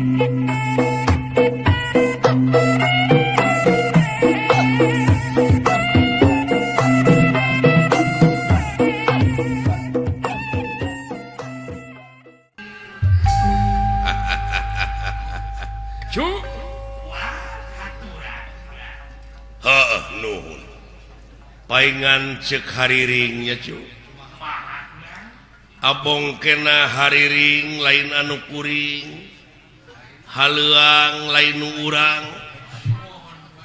Nuhun paingan cek hariringnya cu abong kena hariring lain anu kuring haleuang lain nu urang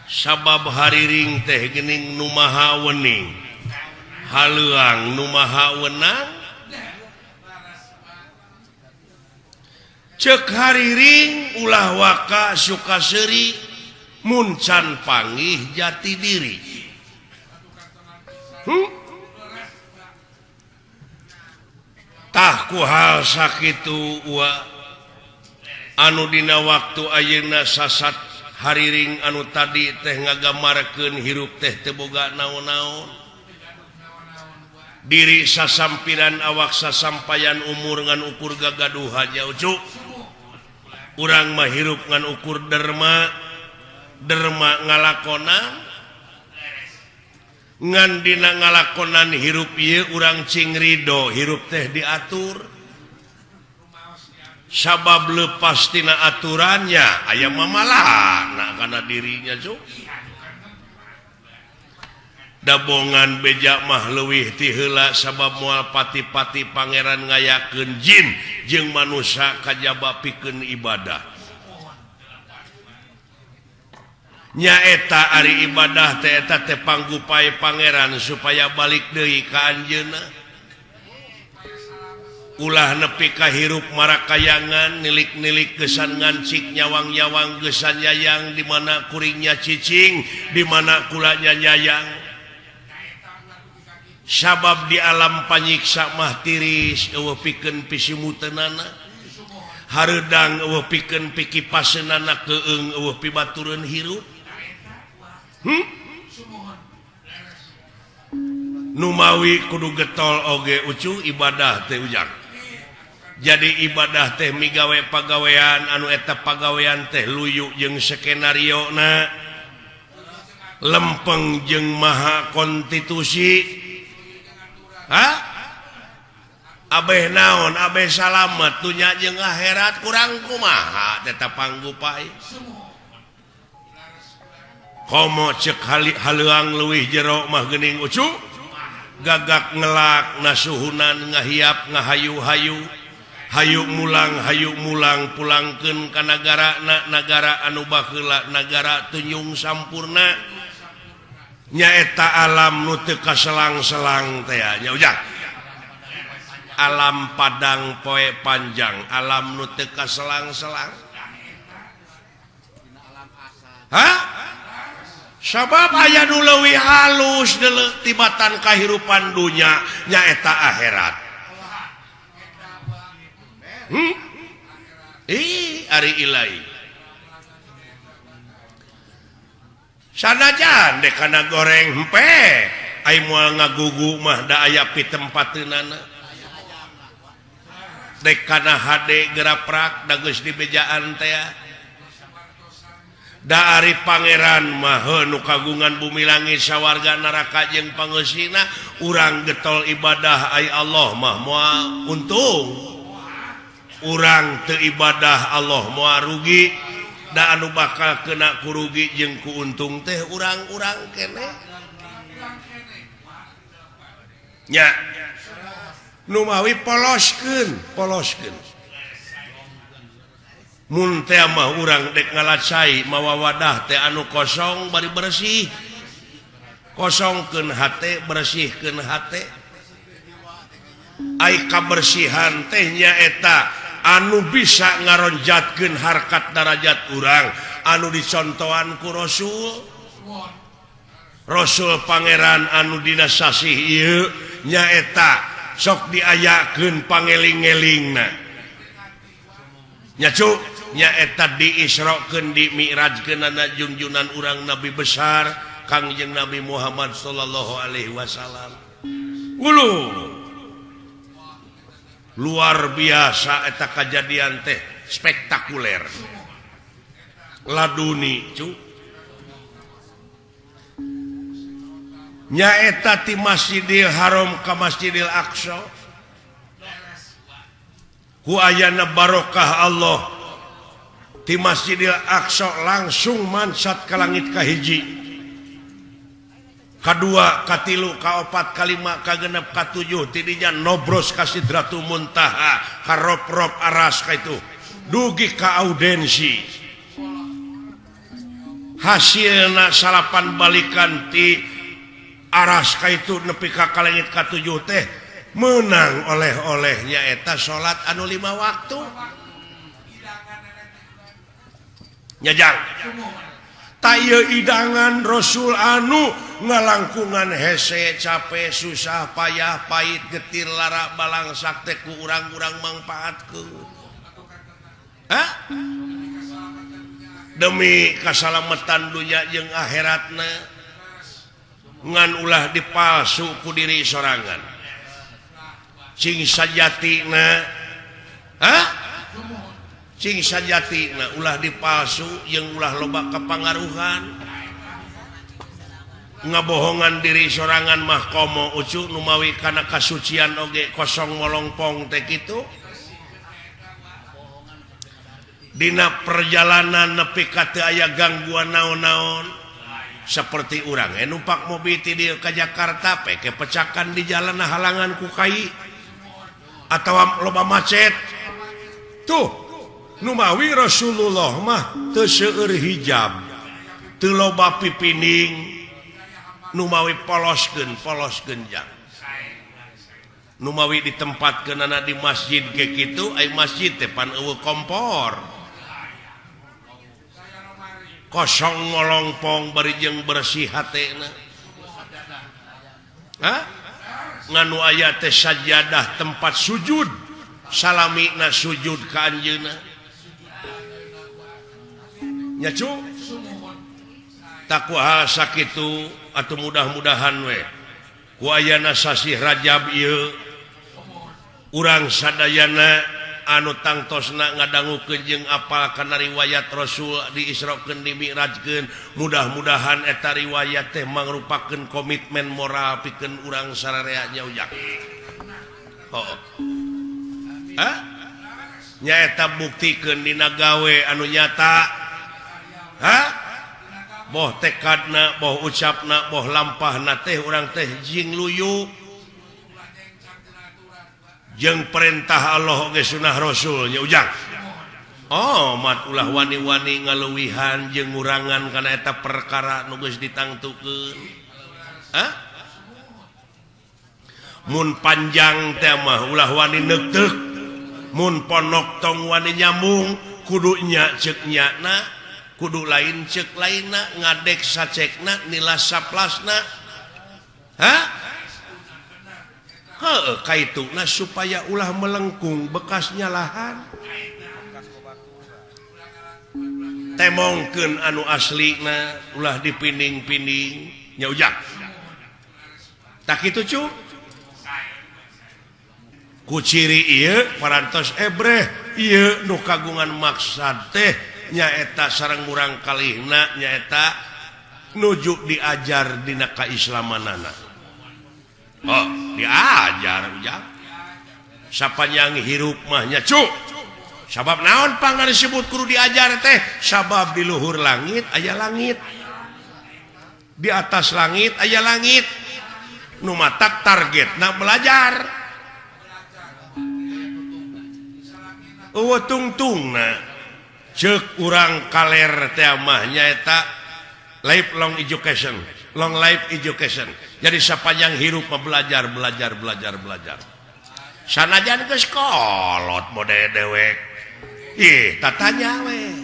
sabab hariring teh geuning nu maha wening haleuang nu maha wenang cek hariring ulah waka suka seuri muncan panggih jati diri. Tah ku hal sakitu ua anu dina waktu ayeuna sasat hariring anu tadi teh ngagamarkeun hirup teh teu boga naon-naon diri sasampiran awak sasampayan umur ngan ukur gagaduhan nya ucu urang mah hirup ngan ukur derma derma ngalakonan ngan dina ngalakonan hirup ieu urang cing ridho hirup teh diatur sabab lepas tina aturannya aya mamalana kana dirinya cu dabongan beja mah leuwih ti heula sabab moal pati-pati pangeran ngayakeun jin jeung manusia kajaba pikeun ibadah nyaeta ari ibadah teh eta teh panggupai pangeran supaya balik deui ka anjeunna ulah nepi ka hirup marakayangan nilik-nilik gesan ngancik nyawang-nyawang gesan yayang di mana kuringnya cicing di mana kulanya nyayang sabab di alam panyiksa mah tiris eueuh pikeun pisimuteunana hareudang eueuh pikeun pikipaseunana keung eueuh pibatureun hirup. Numawi kudu getol oge ucu ibadah teh ujang. Jadi ibadah teh migawe pagawean anu eta pagawean teh luyu jeung skenario na lempeng jeung maha konstitusi. Ha? Abeh naon abeh salamet dunya jeung akhirat kurang kumaha tetep panggupai. Komo cek haleuang leuwih jero mah geuning ucu gagak ngelak nasuhunan ngahiap ngahayu-hayu hayu mulang pulangkeun ka nagarana nagara anu baheula nagara tunjung sampurna nyaeta alam nu teu kaselang-selang teh nya ujang alam padang poe panjang alam nu teu kaselang-selang ha sabab aya nu leuwih halus tibatan kahirupan dunya nyaeta akhirat. Ih ari ilahi. Sanajan dek kana goreng hempe ai moal ngagugu mah da aya pitempateunana. Dek kana hade geraprak da geus dibejaan teh. Da ari pangeran mah nu kagungan bumi langit sawarga neraka jeung pangeusina urang getol ibadah ai Allah mah moal untung urang teu ibadah Allah moal rugi da anu bakal kena kurugi jeung ku untung teh urang-urang keneh nya nu mawi poloskeun poloskeun mun teh mah urang dek ngalacai mawa wadah teh anu kosong bari bersih kosongkeun hate bersihkeun hate ai kabersihan teh nyaeta anu bisa ngaronjatkeun harkat darajat urang anu dicontohan ku Rasul Rasul pangeran anu dina sasih ieu nyaeta sok diayakeun pangeling-elingna nya cu nyaeta diisrokeun di mi'rajkeunana junjunan urang nabi besar Kangjeng Nabi Muhammad sallallahu alaihi wasallam. Ulu luar biasa eta kajadian teh spektakuler laduni cu nyaeta ti Masjidil Haram ka Masjidil Aqsa ku ayana barokah Allah ti Masjidil Aqsa langsung mansat ka langit kahiji kadua katilu kaopat kalima kagenep katujuh tidinya nobros ka Sidratul Muntaha ka rop-rop aras ka itu dugi ka audensi hasilna salapan balikan ti aras ka itu nepi ka kalengit katujuh teh menang oleh-olehnya eta salat anu 5 waktu nyajang taya idangan Rasul anu ngalangkungan hese capek susah payah pahit getir lara balangsak teh ku urang-urang mangpaatkeun. Hah? Demi kasalamatan dunya jeung akhiratna ngan ulah dipalsu ku diri sorangan. Cing sajatina, hah? Cing sajatina ulah dipalsu jeung ulah loba kepangaruhan. Ngabohongan diri sorangan mah komo ucu numawi kana kasucian oge kosong molongpong teh kitu. Dina perjalanan nepi ka teu aya gangguan naon-naon seperti urang numpak mobil ti dieu ka Jakarta peke pecakan di jalan halangan ku kai atawa loba macet tuh numawi Rasulullah mah teu seueur hijab teu loba pipining numawi poloskeun poloskeun jang numawi ditempatkeunana di masjid ge kitu ai masjid teh pan eueuh kompor kosong ngolongpong bari jeung bersih hatena. Hah? Nganu aya teh sajadah tempat sujud salamina sujud ka anjeunna nya cu takwa sakitu atuh mudah-mudahan we ku ayana sasih Rajab ieu urang sadayana anu tangtosna ngadangukeun jeung apal kana riwayat Rasul diisrokeun dimi'rajkeun mudah-mudahan eta riwayat teh mangrupakeun komitmen moral pikeun urang sararea nya ujang. Oh. Hah? Nyaeta buktikeun dina gawe anu nyata. Hah? Boh tekadna, boh ucapna, boh lampahna teh urang teh jing luyu jeung perintah Allah oge sunah Rasul nya ujang. Oh, mat ulah wani-wani ngaluwihan jeung ngurangan kana eta perkara nu geus ditangtukeun. Hah? Mun panjang teh mah ulah wani neuteuk, mun ponok tong wani nyambung, kudu nya ceuk nyana, kudu lain ceuk lainna, ngadek sacekna, nilas saplasna. Hah? Heuh, kaituna supaya ulah melengkung bekas nyalahan. Temongkeun anu aslina ulah dipinding-pinding nya ujang. Tak kitu cu. Ku ciri ieu parantos ebreh ieu nu kagungan maksad teh nyaeta sareng murang kalihna nyaeta nuju diajar dina kaislamanana. Oh, diajar ujang. Sapanjang hirup mah nya cu. Sabab naon pangna disebut kudu diajar teh? Sabab di luhur langit aya langit. Di atas langit aya langit. Nu matak targetna belajar. Eueuh tungtungna ceuk urang kaler teh mah nyaeta lifelong education, long life education. Jadi sapanjang hirup mah belajar, belajar, belajar, belajar. Sanajan geus kolot mode dewek. Ih, tatanya we.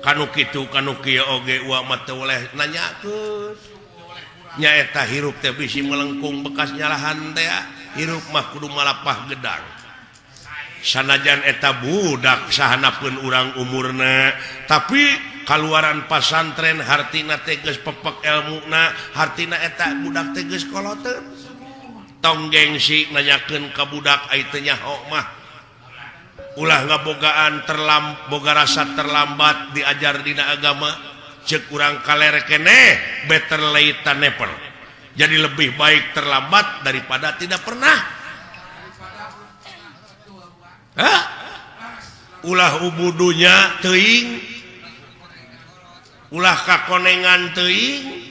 Kanu kitu kanu kieu oge uang mah teu boleh nanyakeun. Nyaeta hirup teh bisi melengkung bekas nyalahan teh, hirup mah kudu malapah gedang. Sanajan eta budak sahanapeun urang umurna, tapi kaluaran pasantren hartina teh geus pepek elmuna, hartina eta budak teh geus koloteun. Tong gengsi nanyakeun ka budak ai teu nyaho mah. Ulah ngabogaan boga rasa terlambat diajar dina agama. Cek urang kaler keneh better late than never. Jadi lebih baik terlambat daripada tidak pernah. Hah? Ulah ubudunya teuing, ulah kakonengan teuing,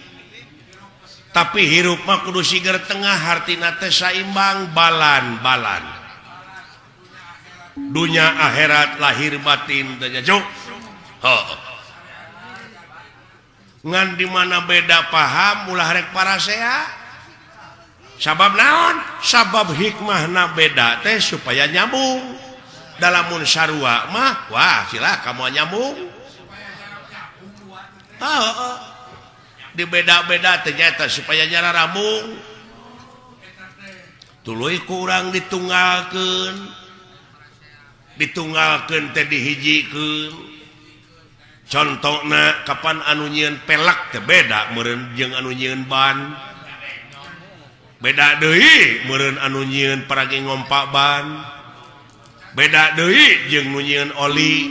tapi hirup mah kudu siger tengah, hartina teh saimbang, balan-balan. Dunya akhirat lahir batin teh nya. Ngan di mana beda paham ulah rek parasea. Sabab naon? Sabab hikmahna beda teh supaya nyambung. Dalamun sarua mah wah sila kamu nyambung. Oh, di beda-beda ternyata supaya nyara rambung. Tuluy kurang ditunggalkeun. Ditunggalkeun teh dihijikeun. Contohna kapan anu nyieun pelek teh beda meureun jeung anu nyieun ban. Beda deui meureun anu nyieun paragi ngompak ban. Beda deui jeung nu nyieun oli,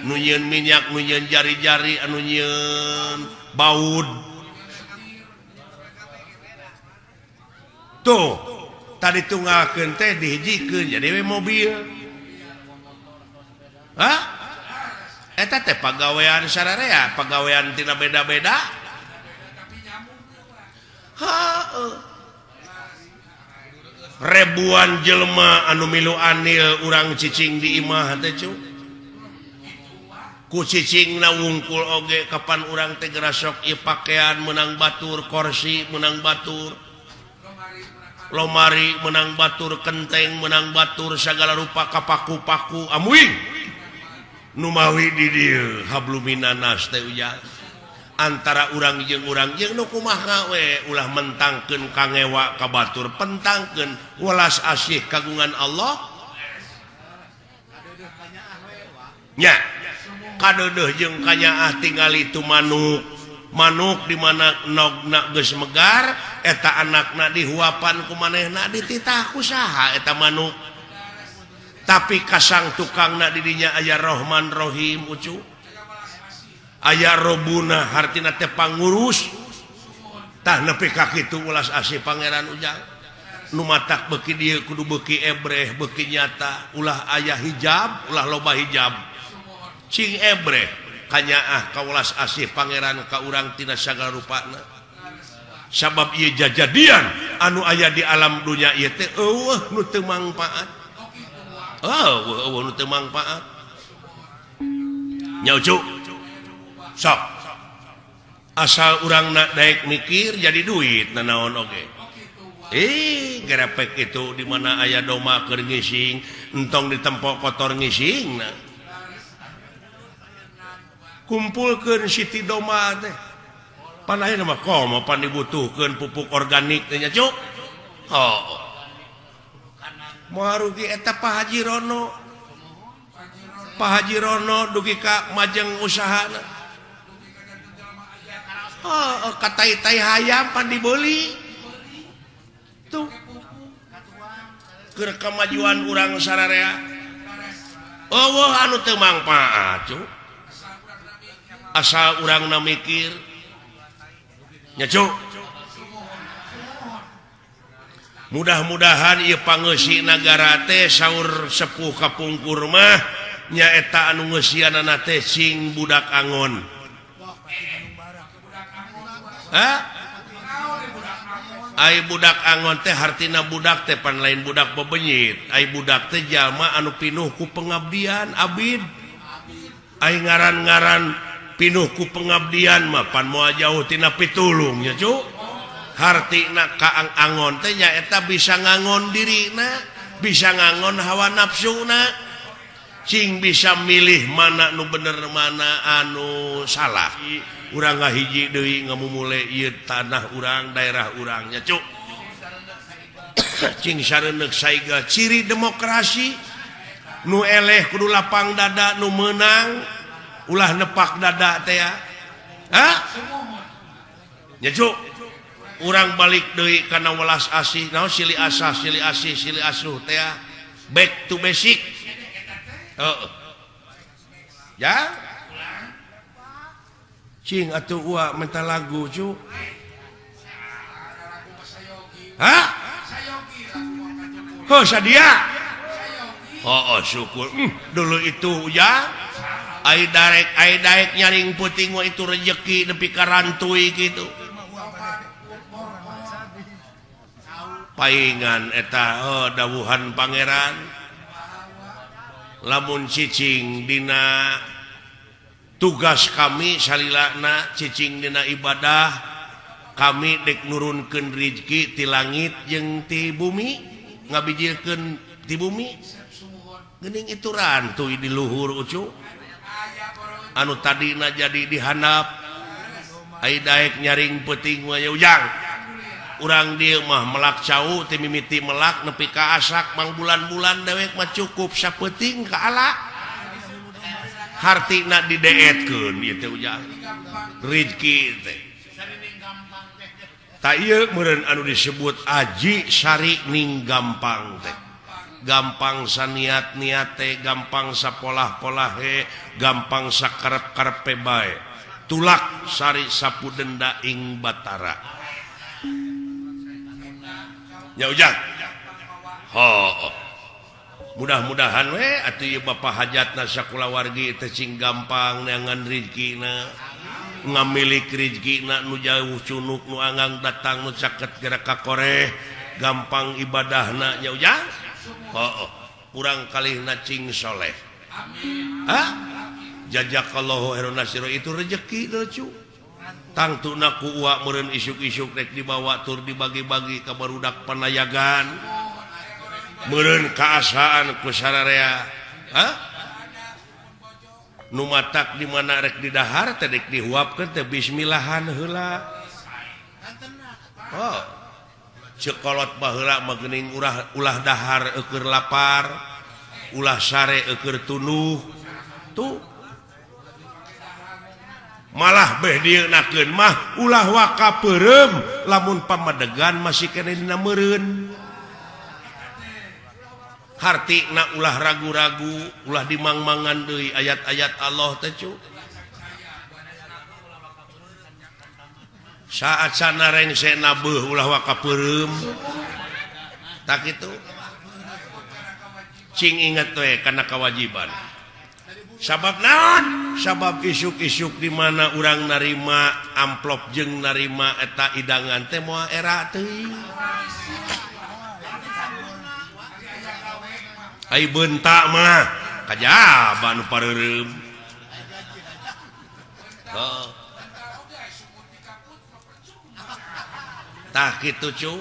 nu nyieun minyak, nu nyieun jari-jari, anu nyieun baud. Tuh, tadi tunggalkeun teh dihijikeun jadi we mobil. Hah? Eta teh pagawean sararea, pagawean tina beda-beda. Heuh. Ribuan jelema anu milu anil urang cicing di imah teh cu. Ku cicingna wungkul oge kapan urang teh gerasok ieu pakaian menang batur, korsi menang batur, lomari menang batur, kenteng menang batur, sagala rupa kapaku-paku amuing. Numawi di dieu habluminanas teh ujang. Antara urang jeung nu kumaha we ulah mentangkeun kangewa ka batur, pentangkeun welas asih kagungan Allah. Nya kadeudeuh jeung kanyaah tingali tu manuk. Manuk di mana nogna geus megar eta anakna dihuapan ku manehna dititah ku saha eta manuk. Tapi kasang tukangna di dinya aya Rohman Rohim ucu. Aya Robuna hartina teh pangurus. Tah nepi ka kitu ulas asih pangeran ujang. Nu matak beuki dieu kudu beuki ebreh beuki nyata, ulah aya hijab, ulah loba hijab. Cing ebreh kanyaah ka ulas asih pangeran ka urang tina sagala rupana. Sabab ieu jajadian anu aya di alam dunya ieu teh eueuh nu teu mangpaat. Oh, eueuh nu teu mangpaat. Nya ucu. Sok. Asal urang nak daek mikir jadi duit nanaon oge. Gerepek itu di mana aya doma keur ngising, entong ditempok kotor ngising na. Kumpulkeun siti doma teh. Pan ayeuna mah komo pan dibutuhkeun pupuk organik teh nya cuk. Oh. Moal rugi eta Pak Haji Rono. Pak Haji Rono dugi ka majeng usahana. Oh, katai-tai hayam pan dibeli. Tuh. Keur kamajuan urang sararea. Eueuh anu teu mangpaat cuk. Asal urangna mikir. Nya cuk. Mudah-mudahan ieu pangeusi nagara teh saur sepuh kapungkur mah nyaeta anu ngeusianana teh sing budak angon. Hah? Ai budak angon teh hartina budak teh pan lain budak bebenyit. Ai budak teh jalma anu pinuh ku pengabdian abid. Ai ngaran-ngaran pinuh ku pengabdian mah pan moal jauh tina pitulung nya cu. Hartina kaang angon teh nyaeta bisa ngangon dirina, bisa ngangon hawa nafsuna, cing bisa milih mana nu bener mana anu salah. Urang ngahiji deui ngamumule ieu tanah urang, daerah urang nya cuk. Cing sareuneuh saiga ciri demokrasi nu eleh kudu lapang dada, nu meunang ulah nepak dada teh ya. Hah? Nya cuk. Urang balik deui kana welas asih, naon silih asah, silih asih, silih asuh teh. Back to basic. Heeh. Ya. Cing atuh uwa minta lagu cu. Hah? Oh sadia. Oh, oh syukur. Dulu itu ya. Ai darek nyaring peuting mah itu rejeki nepi ka rantui kitu. Paingan eta oh, dawuhan pangeran. Lamun cicing dina tugas kami salilana cicing dina ibadah kami dek nurunkeun rizki ti langit jeung ti bumi ngabijilkeun ti bumi geuning itu rantuy di luhur ucu anu tadina jadi dihandap ai daek nyaring peuting mah ujang urang dieu mah melak cau ti mimiti melak nepi ka asak mang bulan-bulan dewek mah cukup sapeuting ka ala hartina dideetkeun ieu teh ujang rizki teh ta ieu meureun anu disebut aji sari ning gampang teh gampang saniat-niat teh gampang sapolah-polahe gampang sakarep-karepe bae tulak sari sapu denda ing batara nya ujang ho mudah-mudahan we atuh ieu bapa hajatna sakulawargi teh cing gampang neangan rizkina ngamilik rizkina nu jauh cunuk nu anggang datang nu caket gerak kakoreh gampang ibadahna nya ujang oh, kurang kalihna cing soleh. Amin. Hah? Jazakallahu khairan nasiro itu rezeki lucu. Tangtuna ku uak meureun isuk-isuk rek dibawa tur dibagi-bagi ka barudak panayagan. Meureun kaasaan ku sararea. Hah? Nu matak di mana rek didahar teh rek dihuapkeun teh bismillahan heula. Oh. Cekolot baheula mah geuning ulah dahar eueur lapar, ulah sare eueur tunduh. Tuh. Malah beh dieunakeun mah ulah waka peureum lamun pamadegan masih keneh dina meureun. Hartina ulah ragu-ragu, ulah dimangmangan deui ayat-ayat Allah teh cu. Saat sana rengse nabeuh ulah waka peureum. Tak kitu. Cing inget we kana kewajiban. Sabab naon? Sabab isuk-isuk di mana urang narima amplop jeung narima eta idangan teh moal era teuing. Ai beunta mah kajaba nu pareureum. Heuh. Tah kitu cu.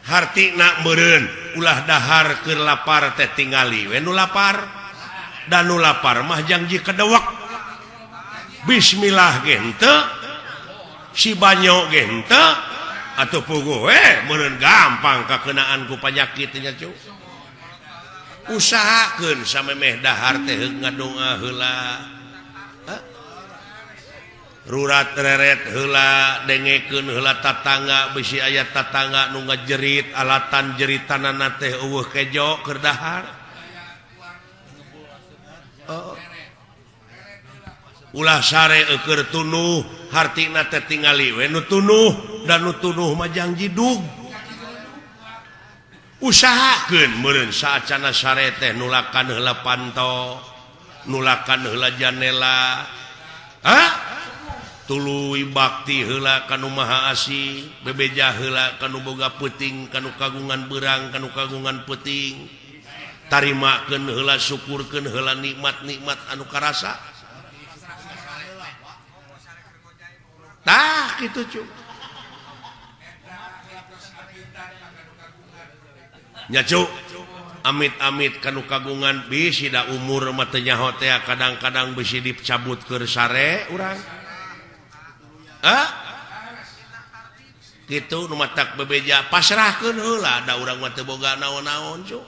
Hartina meureun ulah dahar keur lapar teh tingali we nu lapar. Dan nu lapar mah jangji kedewek. Bismillah ge henteu, si banyo ge henteu, atuh puguh we meureun gampang kakeunaan ku panyakit nya cu. Usahakeun samemeh dahar teh heug ngadoa heula. Rurat reret heula dengekeun heula tatangga bisi aya tatangga nu ngajerit alatan jeritanana teh eueuh kejo keur dahar. Oh. Ulah sare eueur tunuh hartina teh tingali we nu tunuh dan nu tunuh mah jangji dug. Usahakeun meureun saacana sare teh nulakan heula panto, nulakan heula janela. Hah? Tuluy bakti heula ka nu Maha Asih, bebeja heula ka nu boga peuting, ka nu kagungan beurang, ka nu kagungan peuting. Tarimakeun heula, syukurkeun heula nikmat-nikmat anu karasa. Tah kitu cu. Nya cu, amit-amit ka nu kagungan bisi da umur mah teu nyaho teh kadang-kadang bisi dicabut keur sare urang. Hah? Kitu nu matak bebeja pasrahkeun heula da urang mah teu boga naon-naon cu.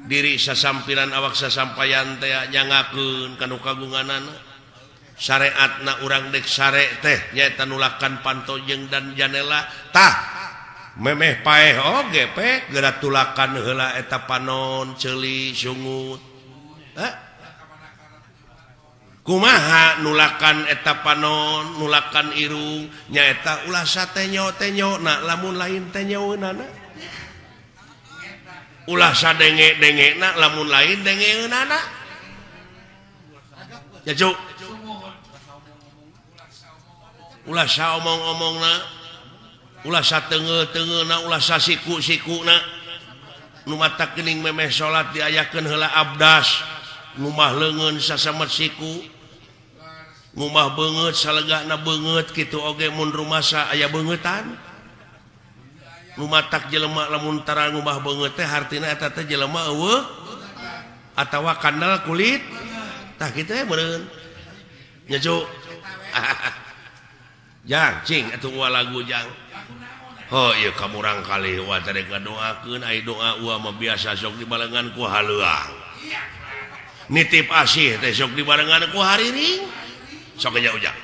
Diri sasampiran awak sasampayan teh nyangakeun ka nu kagunganana. Syariatna urang dek sare teh nyaeta nulakan panto jeung dan janela. Tah Memeh paeh oge pe geura tulakan heula eta panon ceuli sungut. Hah? Kumaha nulakan eta panon, nulakan irung nyaeta ulah satenyo-tenyo na lamun lain tenyoeunana. Ulah sadenge-dengena lamun lain dengeunana. Ya cuk. Ulah saomong-omongna, ulah sateungeul-teungeulna, ulah sasiku-sikuna. Nu matak geuning memeh salat diayakeun heula abdas, ngumah leungeun sasamet siku. Ngumah beungeut salegana beungeut kitu oge mun rumasa aya beungeutan. Nu matak jelema lamun tara ngumah beungeut teh hartina eta teh jelema eueuh atawa kandel kulit. Tah kitu we meureun. Nya cuk. Jang cing atuh uwa lagu jang. Oh ieu kamurang kalih wa teh ngadoakeun ai doa uwa mah biasa sok dibarengan ku haleuang. Nitip asih teh sok dibarengan ku hariring. Sok nya ujang.